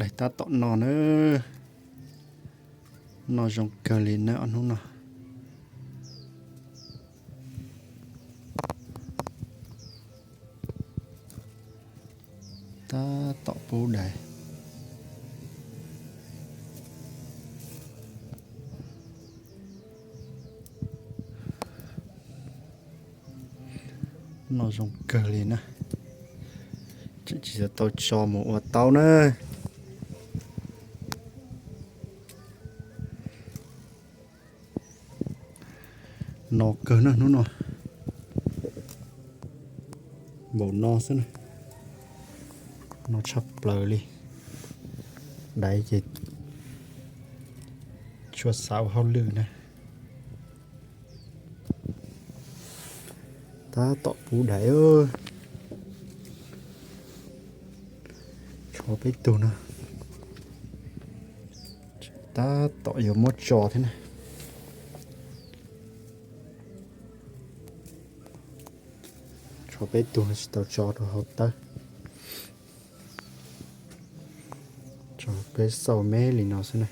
Daim tab tom no na, noj zoo kawg li na ob hnub no. Tab tom pub daim. Noj zoo kawg li na. Tseem tsis tau tso mus ua taub na. No kawg na hnub no. Npaum no xwb na. No tshaj plaws li. Daim ces tsuas xav ua hauj lwm na. Tab tom pub daim. Tshuav peb tug no. Tab tom yuav muab tso thiab na. Tshuav peb tug no tsis tau tso rau hauv tawb. Tso peb xauj me li no xwb na.